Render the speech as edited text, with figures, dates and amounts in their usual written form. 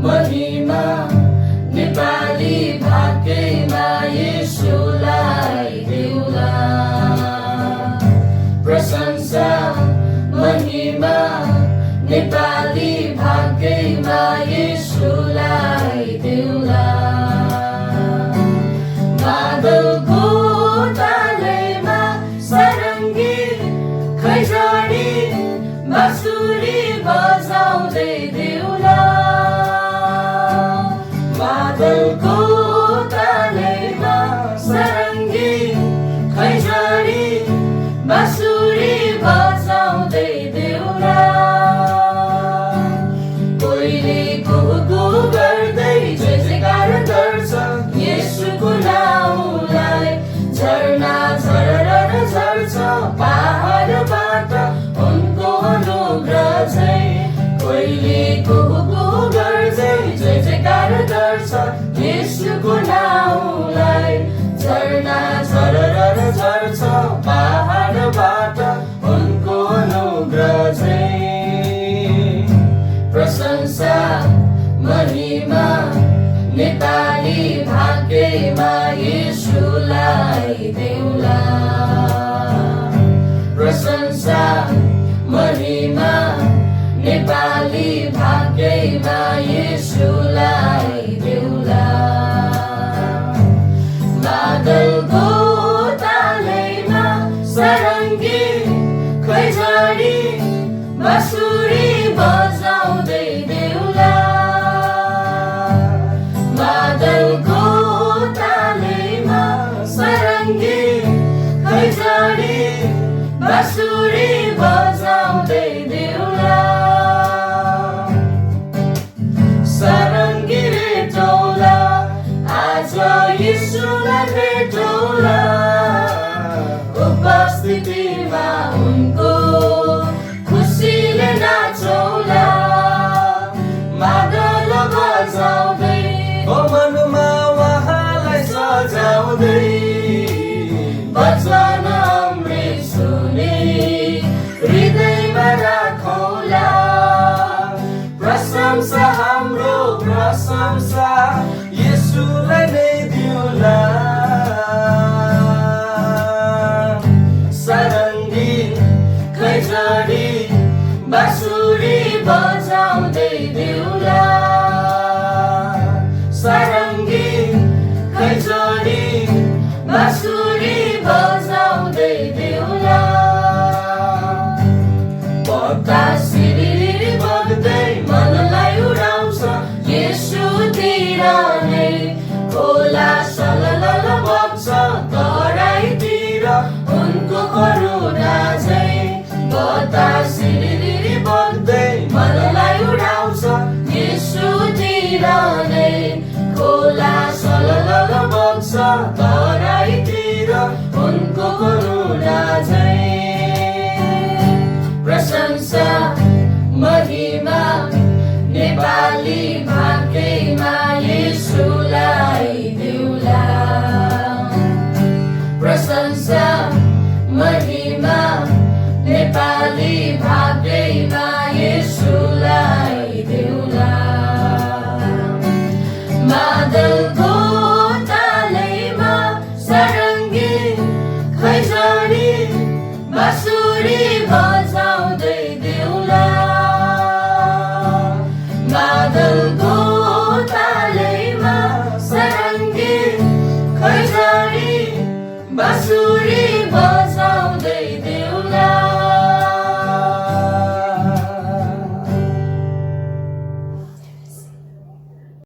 महिमा नेपाली भाग्यमा येशूलाई देउला। प्रशंसा महिमा नेपाली भाग्यमा येशूलाई देउला। बादलको तालैमा सारङ्गी खैँजडी बाँसुरी बजाउँदै देउला। बादलको तालैमा सारङ्गी खैँजडी बाँसुरी बजाउँदै देउला। कोहीले कुहु गर्दै जय जयकार गर्छ येशूको नाउँलाई। झरना झरर झर्छ पहाडबाट उनको अनुग्रह झैं। कोहीले कुहु गर्दै जय जयकार गर्छ येशूको नाउँलाई। झरना झरर झर्छ पहाडबाट उनको अनुग्रह झैं। प्रशंसा महिमा नेपाली भाग्यमा येशूलाई देउला। प्रशंसा महिमा नेपाली भाग्यमा येशूलाई देउला। बादलको तालैमा सारङ्गी खैँजडी बाँसुरी बजाउँदै देउला। बादलको तालैमा सारङ्गी खैँजडी बाँसुरी बजाउँदै देउला। सारङ्गी रेटौला आज येशूलाई भेटौला। उपस्थितिमा उनको खुसीले नाचौला। मादल बजाउँदै मनमा उहाँलाई सजाउँदै वचन अमृत सुने हृदयमा राखौला। प्रशंसा हाम्रो प्रशंसा येशूलाई नै दिउला। सारङ्गी खैँजडी बाँसुरी बजाउँदै देउला। सारङ्गी खैँजडी बाँसुरी बजाउँदै देउला। बतासिरी बग्दै मनलाई उडाउँछ येशूतिर नै। खोला सललल बग्छ तराईतिर उनको करुणा झैं। बतासिरी बग्दै मनलाई उडाउँछ येशूतिर नै। खोला सललल बग्छ तराईतिर उनको करुणा झैं। प्रशंसा महिमा नेपाली भाग्यमा येशूलाई देउला। प्रशंसा महिमा नेपाली भाग्यमा येशूलाई देउला। बादलको तालैमा सारङ्गी खैँजडी बाँसुरी बजाउँदै देउला। बादलको